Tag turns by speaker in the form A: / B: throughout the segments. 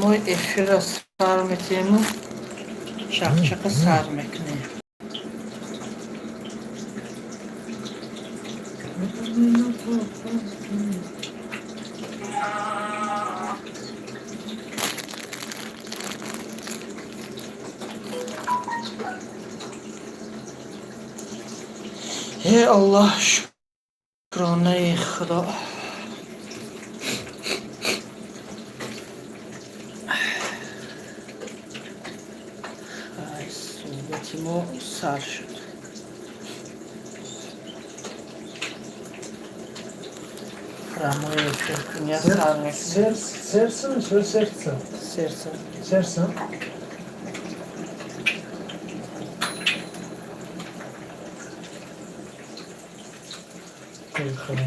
A: Прямой эфирро сар метиҳему чақчақа сар мекунем. Э Аллоҳ, шукронаи Худо. Ай, суҳбати мо сар шуд. Прямой эфир куня сар мекунем.
B: Сердце, все сердце.
A: Сердце.
B: Сердце. Поехали.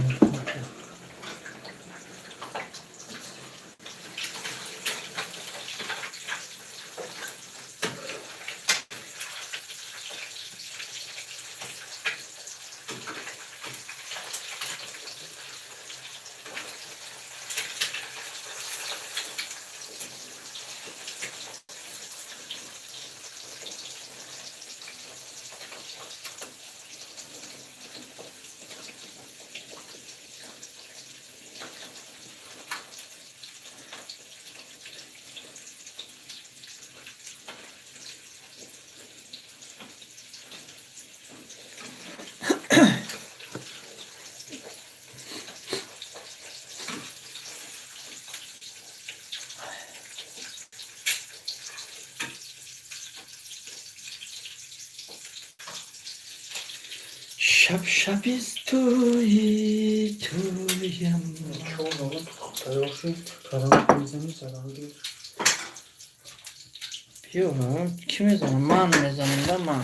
A: Шаб шабиз туи туям.
B: Тайёр шуд, карам мезанӣ, саранги.
A: Биё, кӣ мезанам? Ман мезанам да, ман.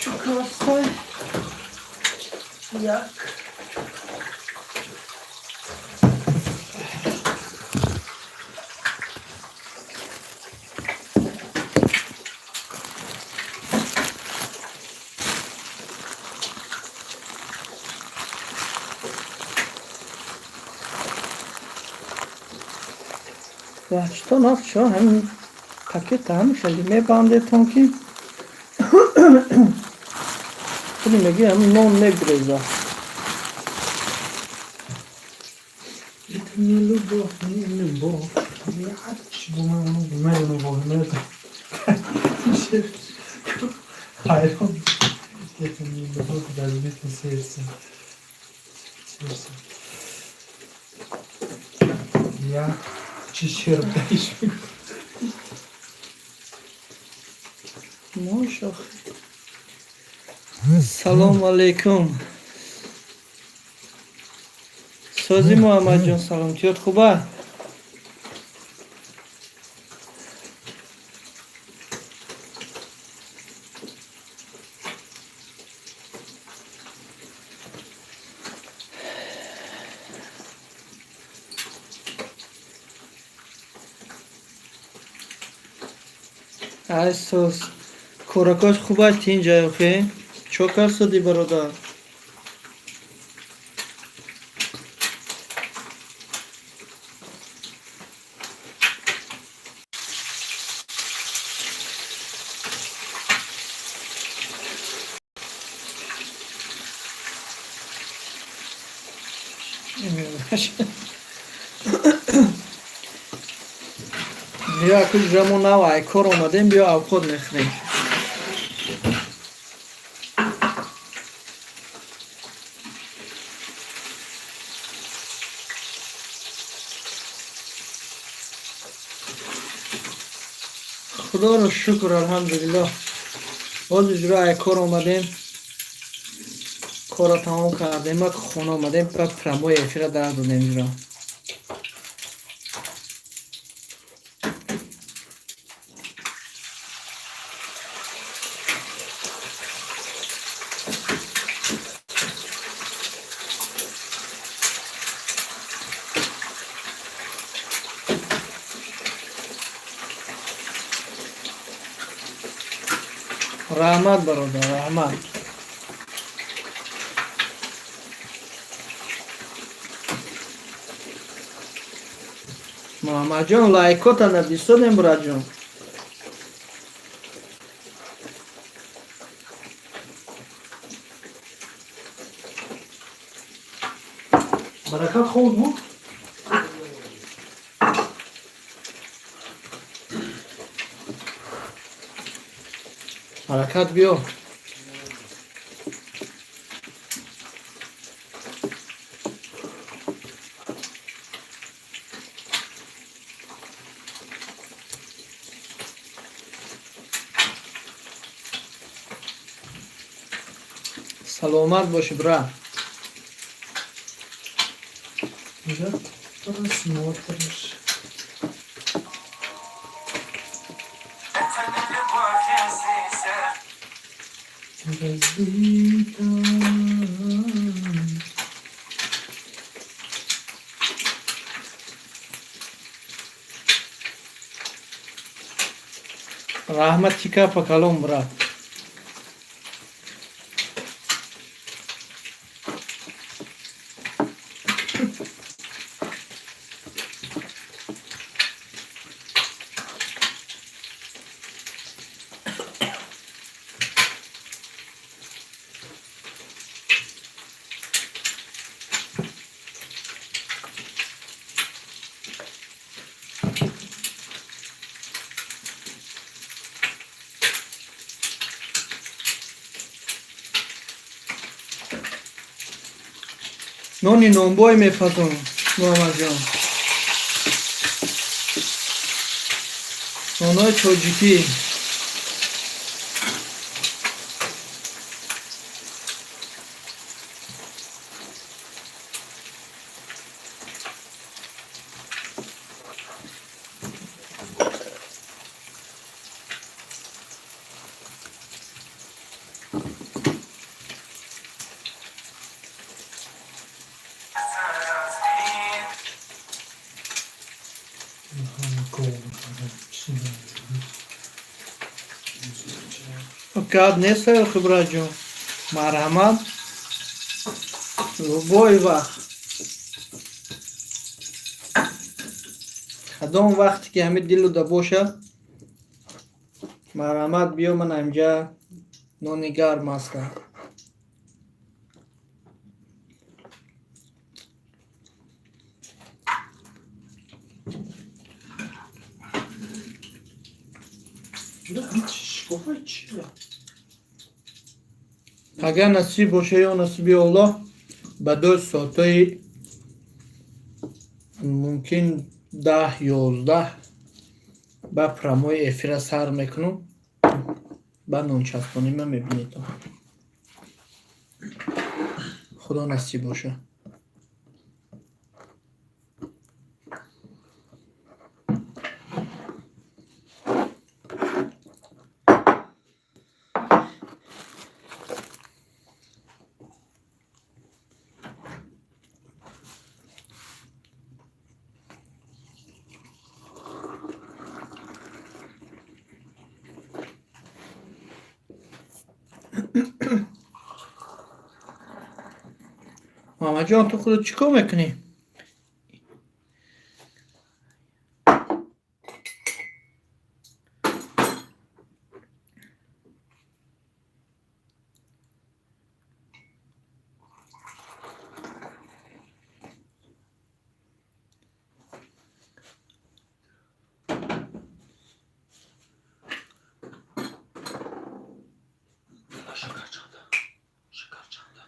A: Чукасай. Як. Бачто нафчо ҳамин пакета ҳам хеле мебандетон, ки худи меги ҳамин нон мегуреза.
B: Это не любовь, не любовь. Я любовь, это хайрон. Это не любовь, разбито сердце. Сердце. Я чешир.
A: Мошох. Салому алейкум. Сози, Муҳаммадҷон, саломатиёт хуба? Ай, соз, коракош хуба, тинҷ охе? Чо карсоди, бародар? Биё, аку мо нав ай кор омадем, биё, авқот мехӯрем. Худоро шукр, алҳамдулиллоҳ. Ҳозир ҷура ай кор омадем, корро тамом кардем, ма хона омадем, ба прямой эфира дар додем ҷура. Раҳмат, бародар, раҳмат. Муҳаммадҷон, лайкота нависодем, братҷон.
B: Баракат хоб буд?
A: Баракат, биё. Саломат бошӣ, брат.
B: Уже просмотришь. Разбита.
A: Раҳмат, тика калон, брат. Нони нонбой мепазон, Муҳаммадҷон, нонои тоҷикӣ. Гап нест, хибраҷон, марҳамат, любой вақт, кадом вақте ки ҳамин дилуда бошад, марҳамат, биё, ман инҷа нони гарм ҳастам.
B: Шикофаи чия?
A: Агар насиб боша, ё насиби Аллоҳ, ба 2 соатаи, мумкин 10, 11 ба прямой эфира сар мекунам, ба нончаспонима мебинедам. Худо насиб боша. Муҳаммадҷон, ту худат чӣ кор мекунӣ?
B: Шакар чанда? Шакар чанда?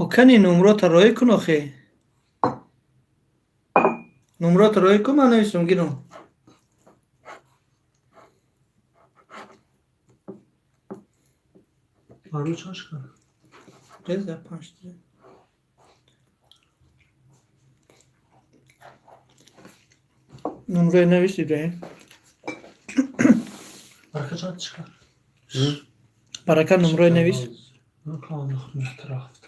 A: Окани, номрота роӣ кун охе, номрота роӣ кун, ман нависам, гирам.
B: Маро чанд шакар?
A: Реза панҷ. Номрои навис, Ибраҳим.
B: Барака, чанд шакар?
A: Барака, номрои навис.
B: Рафт.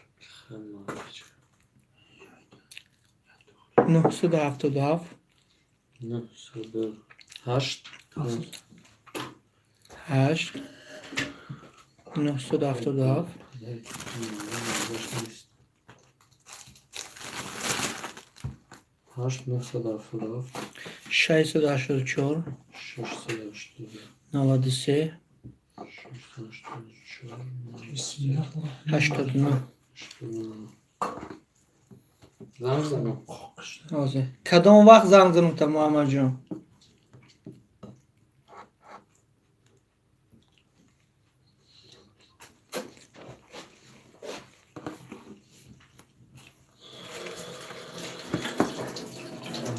A: 977.
C: 908.
A: 8, 977.
B: 8 977
A: 684
B: 684
A: 93
B: 684
A: 89.
B: 89. Занг занам.
A: Ҳозир. Кадом вақт занг занам та, Муҳаммадҷон?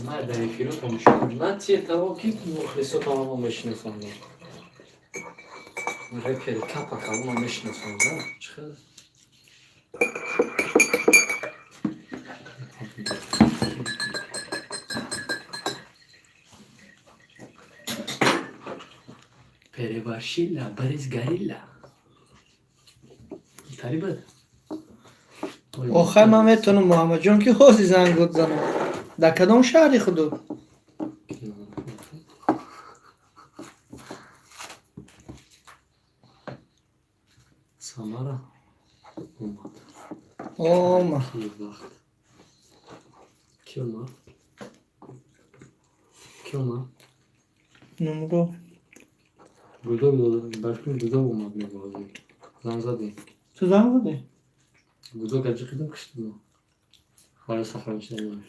B: Ман дар эфиру тамошо на те того, ки мухлисотонро мешиносам. Репери капа калома мешиносам, да? Чӣ хел? Перебарщила, Борис Горилла. Тари бад.
A: Охай, ман метавонам, Муҳаммадҷон, ки ҳозир занг занам. Дар кадом шаҳри худу?
B: Самара омад.
A: Ома.
B: Ки вақт? Ки омад? Ки омад?
A: Нумро.
B: Гудок башкун, гудок омад мебозӣ. Занг задем.
A: Ту занг задӣ?
B: Гудок аҷиқидам, киштимо. Барои сохранить намоям.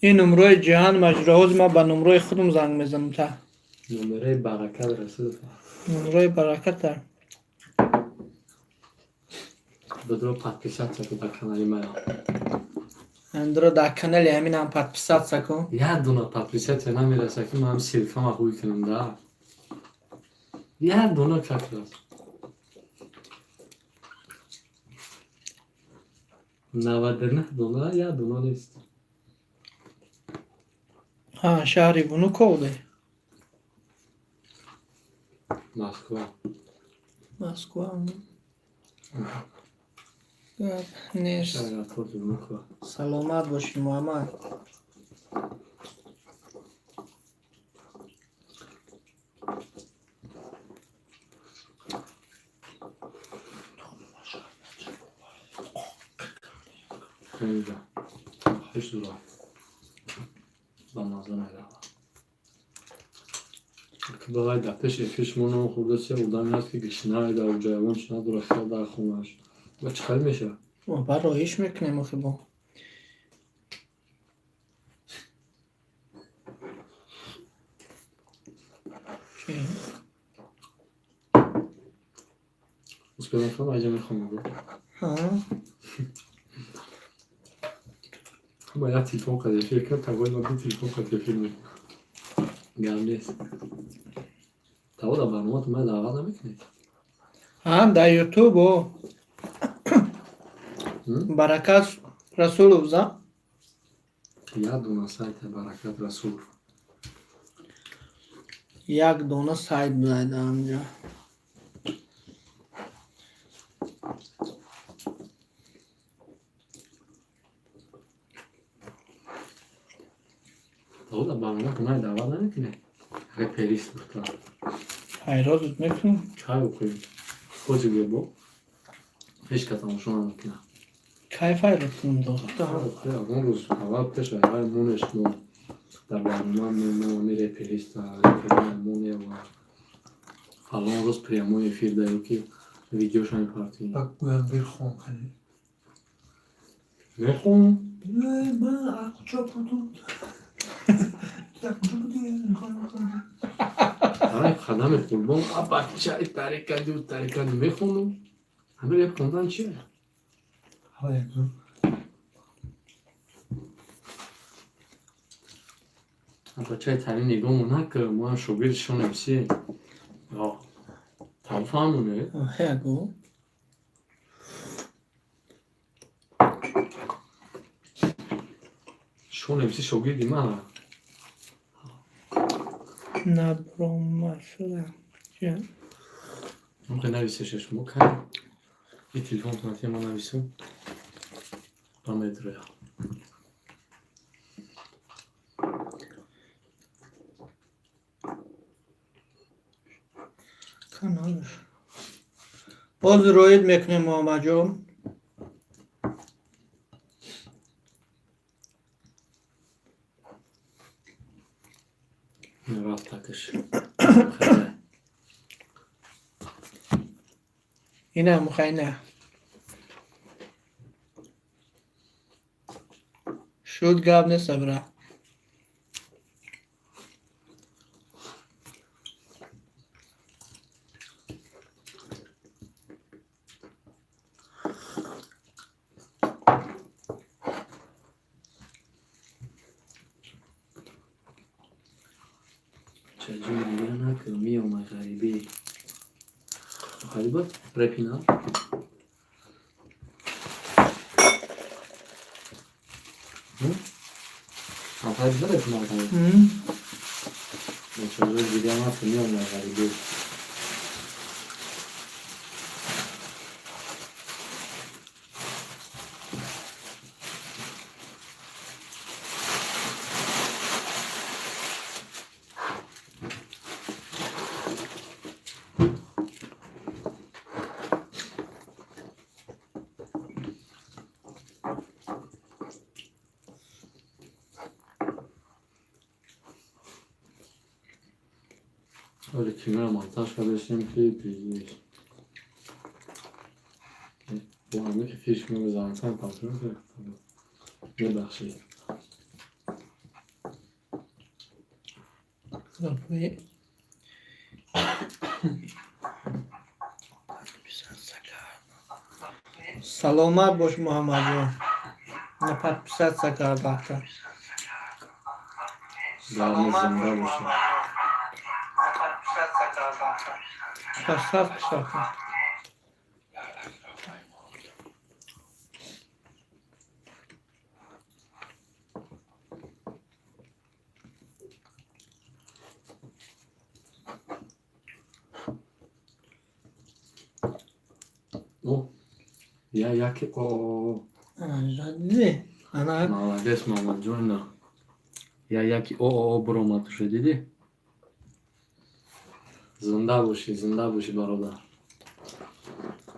A: Ин нумрои ҷиҳан маҷро. Ҳозир ман ба нумрои худам занг мезанам та.
B: Номераи Баракат расид.
A: Нумрои Бараката.
B: Бадро, подписаться ку дар канали мая.
A: Андро, дар канали ҳаминам подписаться кун.
B: Як дона подписаться намераса, ки ман ссылка ма ҳуй кунам да. Як дона как раз. 99 дона, як дона нест.
A: Ҳа, шаҳри Внуково.
B: Москва.
A: Москва. Гап нест.
B: Шаҳри аэропорти Внуково.
A: Саломат бошӣ, Муҳаммад.
B: Инҷа. Ҳеч дура. Ба маза мерава. Давай, дар пеши эфир шумо нон хӯрда, се одаме ҳаст, ки гишнае дар уҷа, ягон чи надора, хел дар хонааш. Ва чӣ хел мешавад?
A: Ба роҳиш мекунем охи бо. Чӣ?
B: Успел мехонам, айҷа мехонам.
A: Ҳа?
B: Ма як телефон қад эфир кардам, тагои ма ду телефон қад эфир мекунам. Гап нест. Таво, дар барномаатон ман даъват намекунед?
A: Ҳа, дар Ютуб о. Баракат Расулов за?
B: Як дона сайта Баракат Расулов.
A: Як дона сайт будай дар онҷо.
B: Таво, дар барномаатон ман даъват намекунед? Реперист духтар.
A: Ҳайротат мекунам.
B: Чай бихӯрем. Хоҷи гебо. Ҳеҷ кас тамошо намекунад.
A: Кайф ҳайрот кунам, дохта?
B: Ягон рӯз аввал пеш аввал монеш мо дар барнома мо репериста репери моне ва фалон рӯз прямой эфир даё, ки видеоша мепартем.
C: Бак гӯям, бирхон хеле.
B: Мехонам.
C: Не, ман аз куҷо будум? Дар куҷо будӣ?
B: Ай, қадами қурбон, абачай тарикаду тарикаду мехонам. Ҳамин реп хондан чие?
C: Ҳава якум.
B: Абачай тари нигоҳмо накар, мо ҳам шогирди шонем си. Там фаҳмоне?
A: Ягу.
B: Шонем си шогирди ман.
A: Наброма шуда. Чӣ?
B: Мумкин нависеше шумо кай? И телефонтон ати ман нависум. Ба медроя.
A: Каналаш. Боз роид мекунем, Муҳаммадҷон.
B: Рафтакаш.
A: Ина мухайна. Шуд, гап нест, бра.
B: Чаҷур дигар накун, меомай ғарибӣ. Ғариба репина. Ғариба репина. Чаҷур дигар накун, меомай ғарибӣ. Оли киноро монтаж кардастем, ки пиздец. Бо ҳамин эфир шумо мезанам, тамошо мебахшед.
A: Гапҳои Саломат бош, Муҳаммадҷон. На подписаться кардафта.
B: Гарми зинда бошед.
A: Красавчик.
B: О, я яки о.
A: Диди? Ана.
B: Молодец, Мамаджон. Я яки о о буромад уже, дидӣ? Зинда бошӣ, зинда бошӣ, бародар.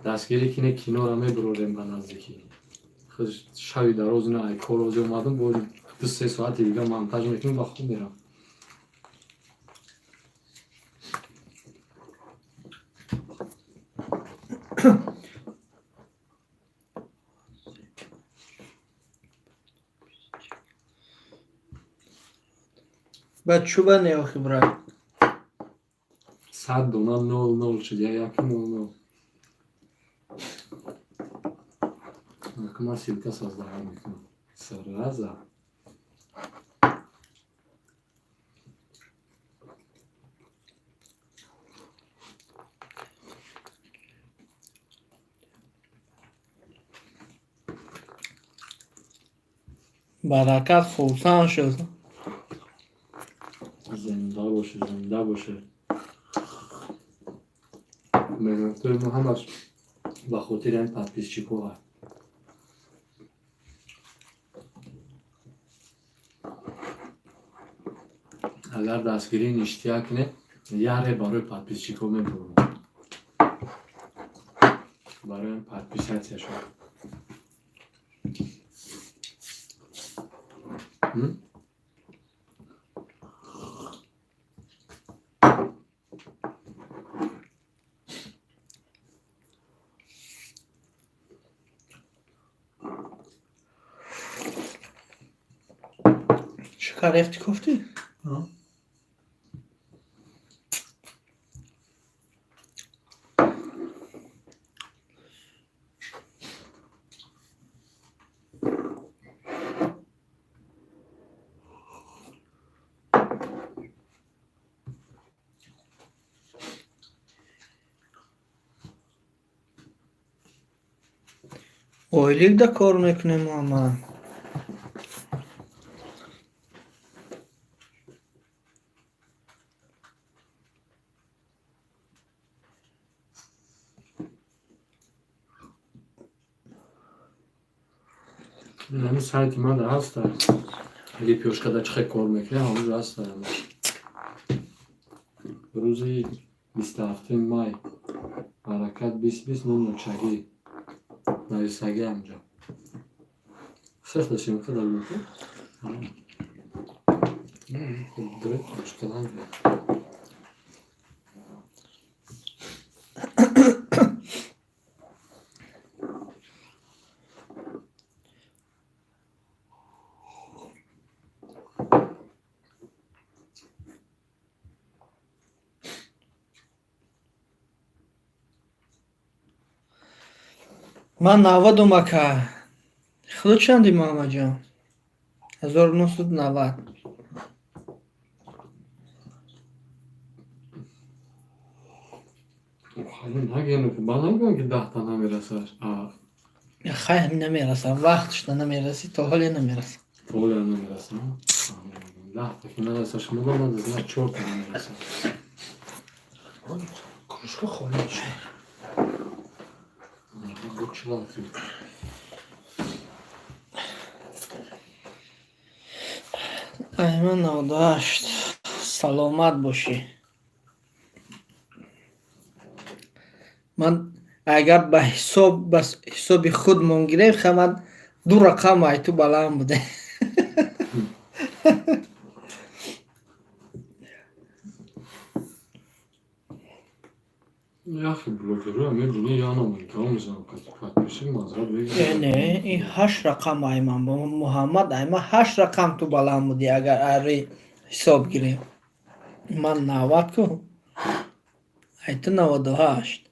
B: Дастгирӣ кине, киноро мебурорем ба наздикӣ. Шаби дароз ина ай кор рози омадам, бо 2-3 соати дига монтаж мекунем, ба хоб мерам.
A: Ба чуба не охи, брат.
B: 100 дона 0 0 шуд, я яки 0 0. Ман ссылка создавать мекунам. Сразу.
A: Баракат хурсанд шуд.
B: Зинда боше, зинда боше. Меҳнатҳои мо ҳамаш ба хотири ҳамин подписчикҳо. Агар дастгирии ништяк кунед, яре барои подписчикҳо мебурам. Барои подписатсияшон. М?
A: Шакар рехти, кофтӣ?
B: А?
A: Ойлик да кор мекунем, Муҳаммад.
B: Ҳамин сайти ман да ҳаста. Лепёшка да чӣ хел кор мекунад, ҳамонҷо ҳаста. Рӯзи 27 май Баракат 20 20 00 чагӣ нависагӣ ҳамҷо. Сехта симка дар мекун?
A: Ман 90-ум, ака. Худо чанди, Муҳаммадҷон? 1990.
B: Ман намегӯям, ки 10-та намерасад.
A: Хай, ҳамин намерасам, вақтшда намерасӣ, то ҳоле намерасам.
B: То ҳоле намерасам. 10-та ки нараса, шумо ман значит чорта намерасам.
C: Кружка холӣ мешавад.
B: Бо чӣ лафзи?
A: Айман 98. Саломат бошӣ. Ман агар ба ҳисоб, ба ҳисоби худмон гирем, ха, ман ду рақам ай ту баланд буде.
B: Яхе блогерро мебинӣ, яна мезанам, подписчик маъзарат
A: Э, не, ин ҳашт рақам айман Муҳаммад, айма ҳашт рақам ту баланд будӣ, агар ари ҳисоб гирем. Ман 90 ку, ай ту 98.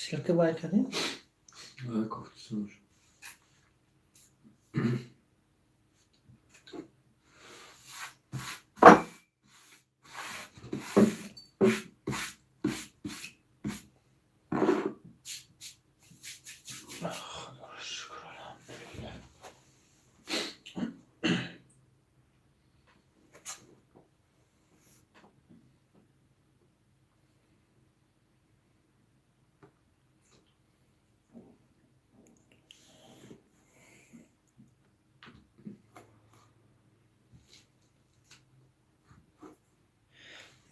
A: Ссылка бай кардем?
B: Кофтисумш.
C: Худоро шукр, алҳамдулилла.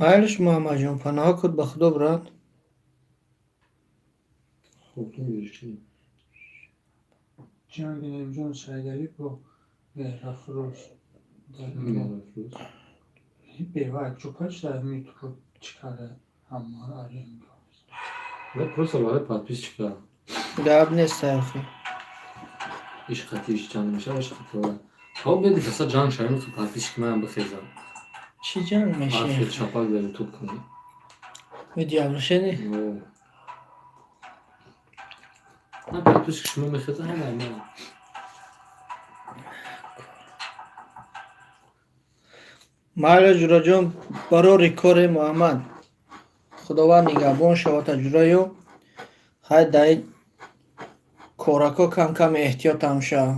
A: Майлиш, Муҳаммадҷон, паноҳ куд ба Худо, брат.
B: Хуб, ту мегириш чӣ?
C: Ҷанги Наимҷон Саидалӣ бо Меҳрафрӯз дар
B: Меҳрафрӯз.
C: Бева чӯпа чи дар ютуб чӣ карда, ҳама арем.
B: Да, просто барои подписчика.
A: Гап нест, ахи.
B: Иш қати иш ҷанг мешава, иш қати ва. Ҳо, беди каса ҷанг шавем, ки подписчик маям бихезам.
A: Чӣ ҷанг меши?
B: Арфи чапак дар ютуб кунӣ.
A: Видеообращение?
B: На, подписчик шумо мехеза, ҳама ма.
A: Майли, ҷураҷон, барори коре, Муҳаммад. Худованд нигаҳбон шавата, ҷураю. Хай, дай корако кам-кам эҳтиётам шав.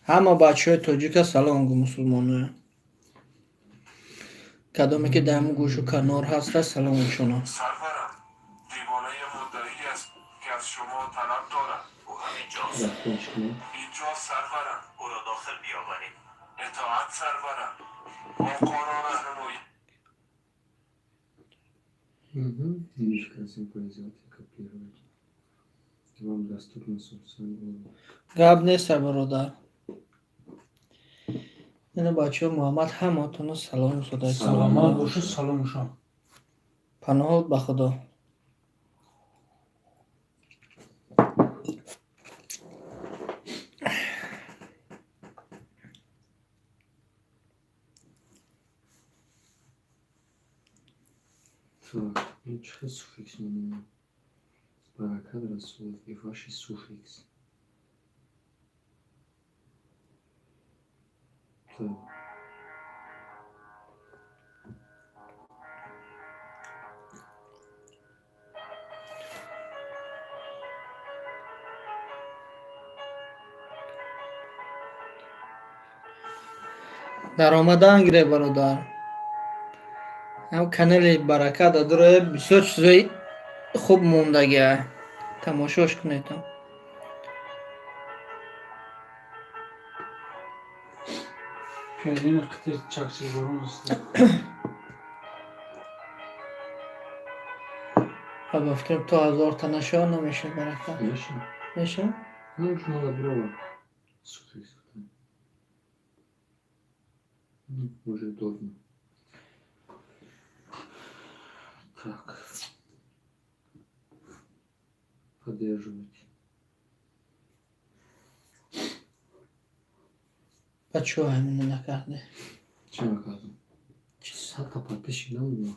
A: Ҳама бачаҳои тоҷика салом гу, мусулмоное. Кадоме ки дар гӯшу канор ҳаста, салом шуно.
D: سرورم، دیوانه مدعی است که از شما طلب دارد.
E: او همینجاست.
B: رفتم چی کنم؟
D: اینجا سرورم.
E: او را داخل بیاورید.
D: اطاعت سرورم. آقا را راهنمایی
B: Угу. Мишка синхронизация копировать. Вам доступно собственно.
A: Гап нест, бародар. Ина бачаҳо, Муҳаммад ҳаматонро салом сода.
C: Саломат бошед, саломшон.
A: Паноҳ ба Худо.
B: Так, ну чӣ суффикс мемонад? Баракат Расулов и ваши суффикс. Так.
A: Даромадан гире, бародар. Ҳам канали Баракат адуре бисёр чизои хуб мондагия. Тамошош кунед.
C: Пиёзини қитир чакчи борон аст.
A: Ва ба фикрам то 1000 та нашава намеша, Баракат.
B: Меша.
A: Меша?
B: Ну, уж надо брова. Сухих. Ну, уже удобно. Так. Поддерживать.
A: Ба чӯ ҳамина накарде?
B: Чӣ накардам? 100 та подписчик набудем.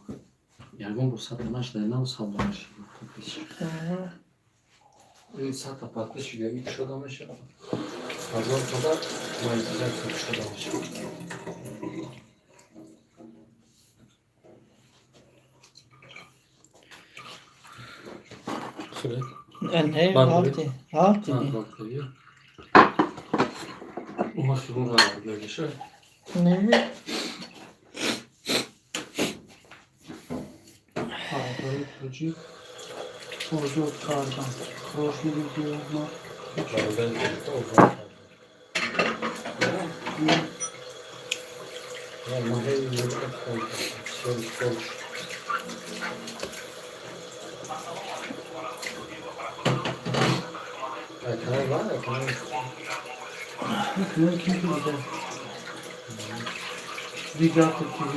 B: Ягон бор 100 та нашда, нав 100 нашда подписчик. Ин 100 та подписчик яги кушода мешавад. 1000 та да монетизация кушода мешавад. Хубе?
A: Не,
B: Банд
A: ғалти. Ғалти ди.
B: Ума фигура нагиша.
A: Не.
C: Бародари тоҷик озод кардам. Прошлый видео ма.
B: Бародари тоҷик озод кардам. Я магазин не всё больше. Ай, канал ва, канал.
C: Канал ким дида? Двигатель ТВ.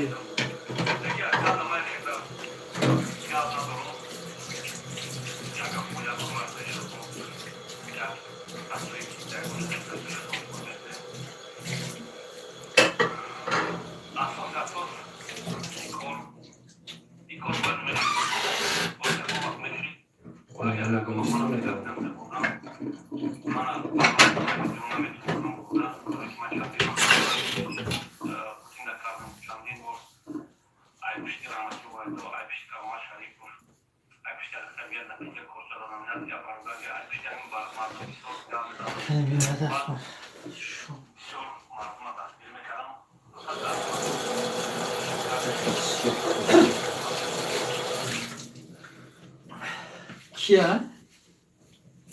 A: Биёда. Кия?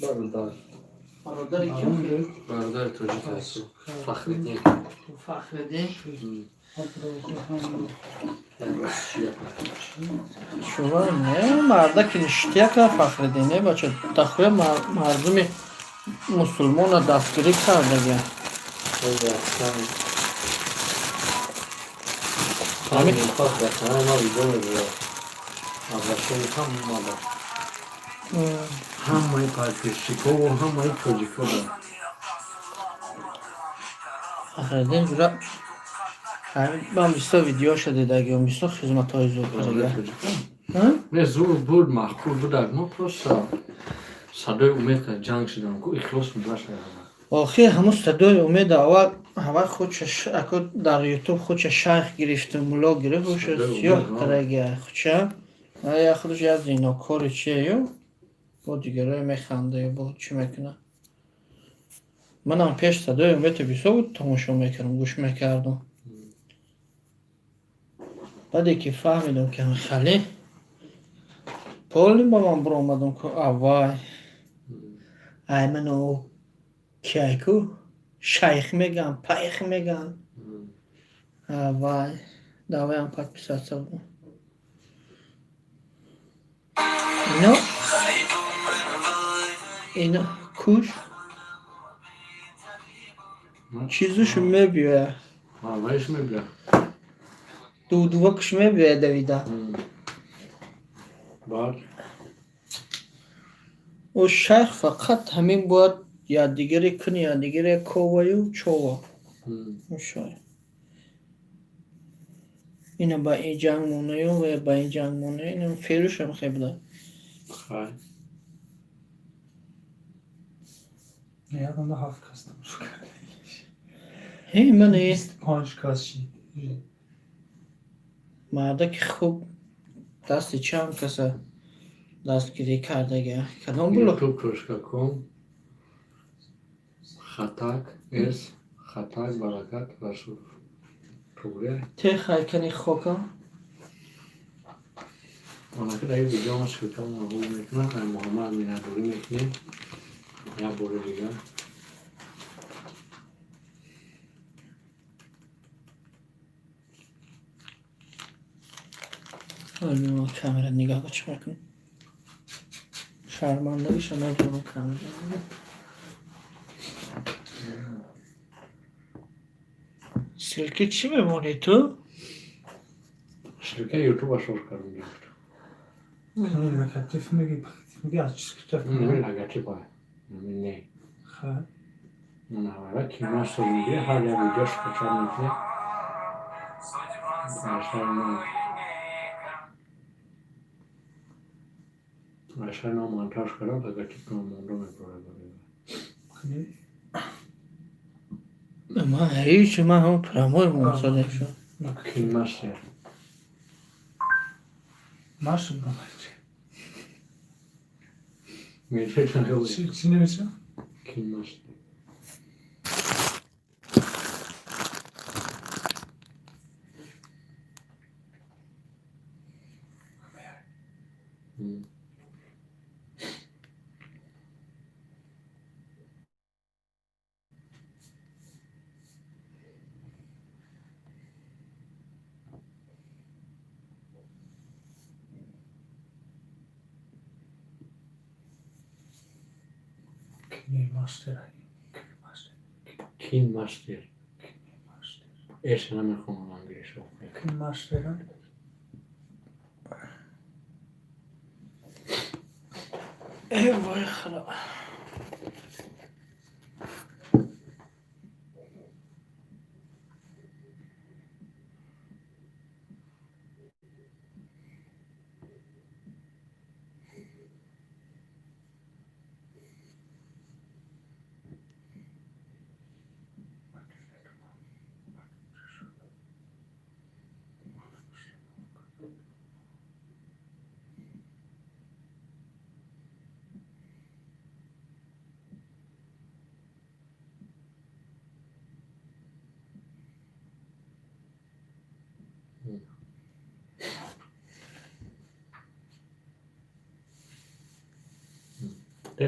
B: Бародар.
A: Бародари ким?
B: Бародари тоҷик аст. Фахриддин.
A: Фахриддин. Шумо не мардаки ништяка Фахриддин, не бача, дахуя мардуми мусулмона дастгирӣ кардага.
B: Ҳамин фахр канал ма видео мебурад. Обращение ҳама ба. Ҳамаи подписчикову ҳамаи тоҷико ба.
A: Фахриддин ҷура ман бисёр видеоша дидагиам, бисёр хизматҳои зур кардага.
B: Не, зур буд, маъқул будак, мо просто садои умед кард ҷанг шудам, ку ихлос мебашад.
A: Охир ҳамун садои умед аввал ҳава худша ако дар Ютуб худша шайх гирифту мулло гирифт, худша
B: Садои
A: сиёҳ
B: умед,
A: кардаги худша я худаш як зинокори чию бо дигарое механда ё бо чӣ мекунад. Манам пеш садои умеду бисёр тамошо мекардам, гӯш мекардам. Баъде ки фаҳмидам, ки хеле поли ба ман биромадам, ку аввай ай ману кияйку шайх меган, пайх меган, аввай даваям подписаться будам. Ино куш чизуш мебиёяд.
B: Вайш мебиёяд.
A: Дудувакш мебиёяд давида.
B: Баъд
A: Ӯ шайх фақат ҳамин бояд якдигаре куни, якдигаре коваю чова. Шояд. Ина ба ин ҷанг монаю ва ба ин ҷанг монаю, ина феълушам хел буда.
B: Хай.
C: Ёдам ҳафт кас тамошо кард.
A: Ҳе, ман
C: 25 кас шид.
A: Мардаки хуб дасти чанд каса дастгирӣ кардага. Кадом блог?
B: youtube.com хатак с хатак Баракат Расулов. Туғри.
A: Техай кани хока.
B: Онаки дар ин видео ма ссылкамо ҳул мекунам, ай Муҳаммад миннатдорӣ мекунем. Як бори дигар.
A: Камера нигоҳ кун, чӣ мекунӣ? Шармандагиша медонам камера. Ссылки чӣ мемонӣ ту?
B: Ссылка ютуба шор кардам гирифт.
C: Логотип меги, меги аз чиз китоб.
B: Логотип ай. Не.
C: Ха.
B: Навара кинмастер мегире, ҳар як видеош скачать мекунӣ. Ашар ном монтаж кардам, логотип монда мебарад.
A: Ман ҳеҷ, ман ҳам прямой монсадем шо.
B: Кинмастер.
C: Маша бомач.
B: Мечеть.
C: Чӣ нависа?
B: Кинмастер.
C: Кинмастер. Кинмастер.
B: Кинмастер.
C: Кинмастер.
B: Эса намехонам англисо.
C: Кинмастер.
A: Э вой худо.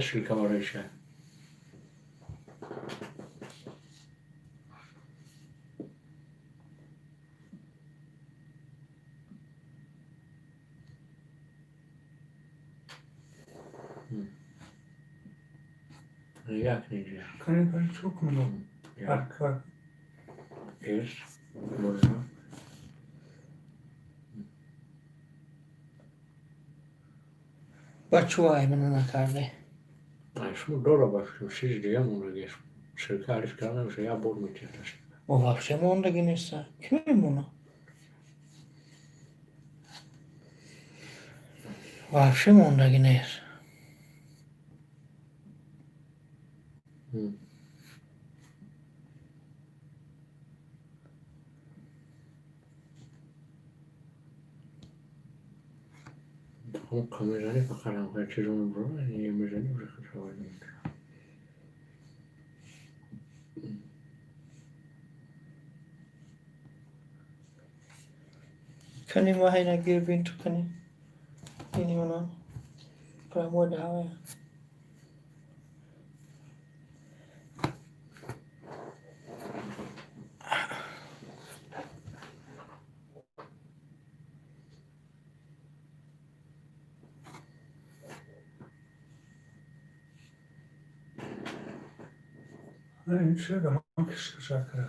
B: Ссылка барои. Як неҷа?
C: Кани кани чӣ кунам? Арка.
B: Эс. Бора.
A: Ба чӯ аймана накарде?
B: Ай шумо дора ба фикрам чизи дига мондагиш. Ссылка ариф карда намеша, як бор метиҳад.
A: О вообще мондаги неста. Кӣ мемона? Вообще мондаги нест.
B: Ҳамон камерани фақат ҳам чизо мебурад, мезани уже хушавад.
A: Кани маҳайна гир бин ту кани. Ини мана прямой давай.
C: Ин чиро ман кишкаша кара.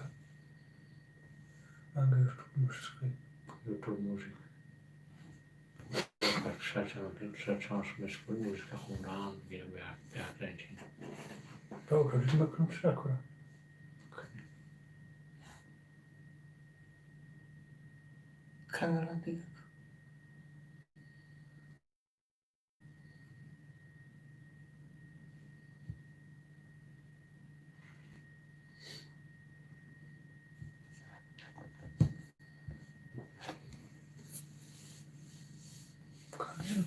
C: Анга ютуб мусиқӣ.
B: Ютуб музик. Шачан мешкули музика хондан гира беҳтарин чиз.
C: Добро, макунам чира кунам?
A: Канала дига.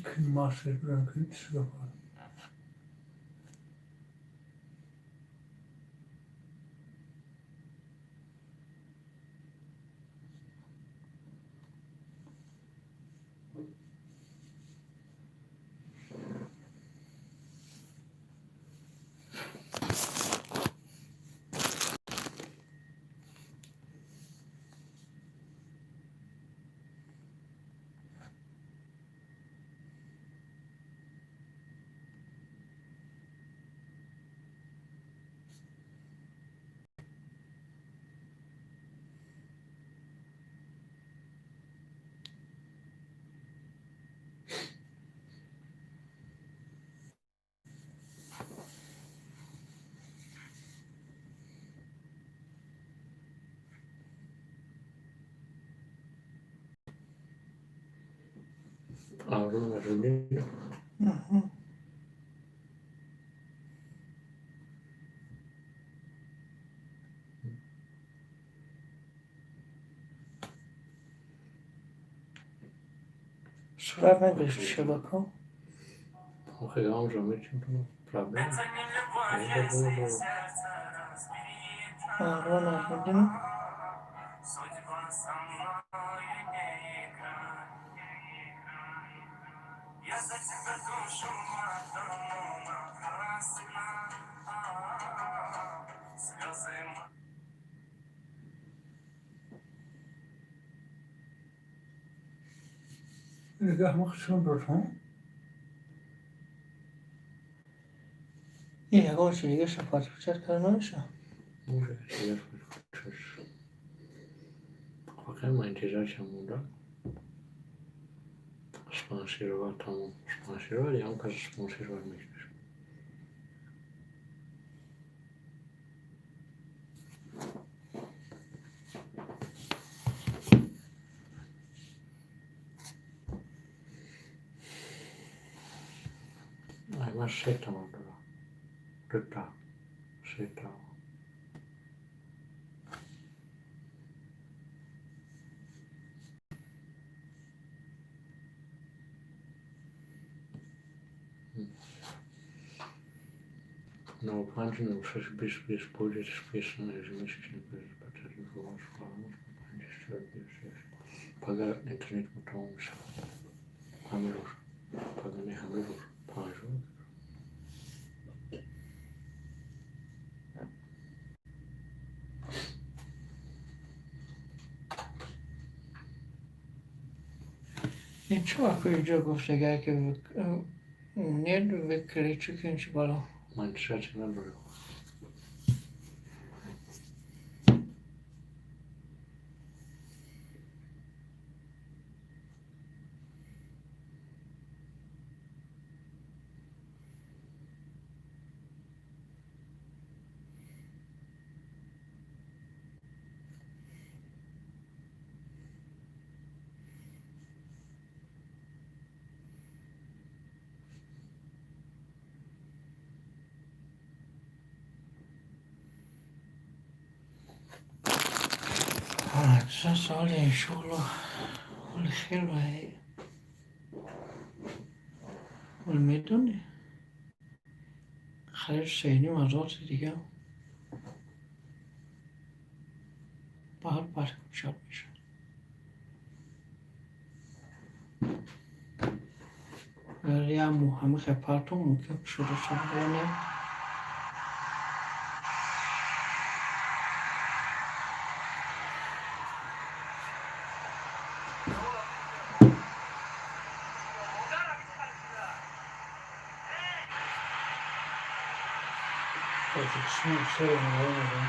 C: Кинмастер буран кани чӣ гапа?
B: Аврон Нажмиддинов.
A: Сурат нагирифт шабака?
B: Охе, ҳамжа мечем проблема.
A: Аврон Нажмиддинов.
C: Нигоҳ дод, ҳо?
A: Ин ягон чи дигаша подключать карда намешавад?
B: Може, дигар подключать. Воқеан ман интизор монда. Спонсировать тамом. Спонсировать, я вам кажу, спонсировать мекунаш. Ай, ман се тамом дорам. Дута. Се тамом. 95, 96, 20, 20, 20, 20, пага интернет тамом мешавад. Ҳамин рӯз. Пага не, ҳамин рӯз. Панҷум.
A: Ин чӣ вақт инҷо гуфтагар ки нет выключи чи бало?
B: Ман чӣ надорам.
A: Соли иншоалло ҳоли хеле ҳол медонӣ, қариб сеним ҳазорти дига баъд подключать мешавад. Агар як моҳ ҳамин хел партом, мумкин шуда шавад ё не. Тоҷикистон се ҳазор.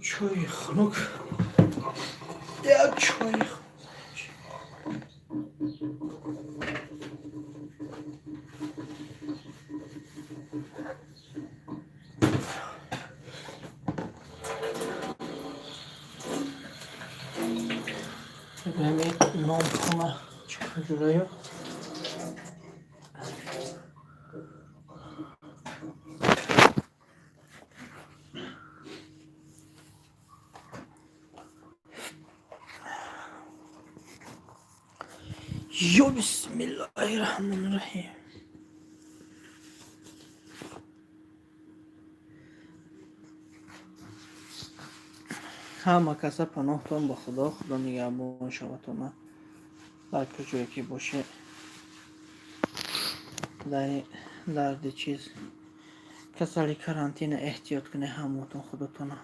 A: Чойи хунук, як чойи. Ҳами ном хона ҷураю. Ё бисмиллаҳи раҳмони раҳим. Ҳама каса паноҳтон ба Худо, Худо нигаҳбон шаватона. Дар куҷое ки боше, дар дарди чиз, касали, карантина эҳтиёт кунед ҳамаотон худотона.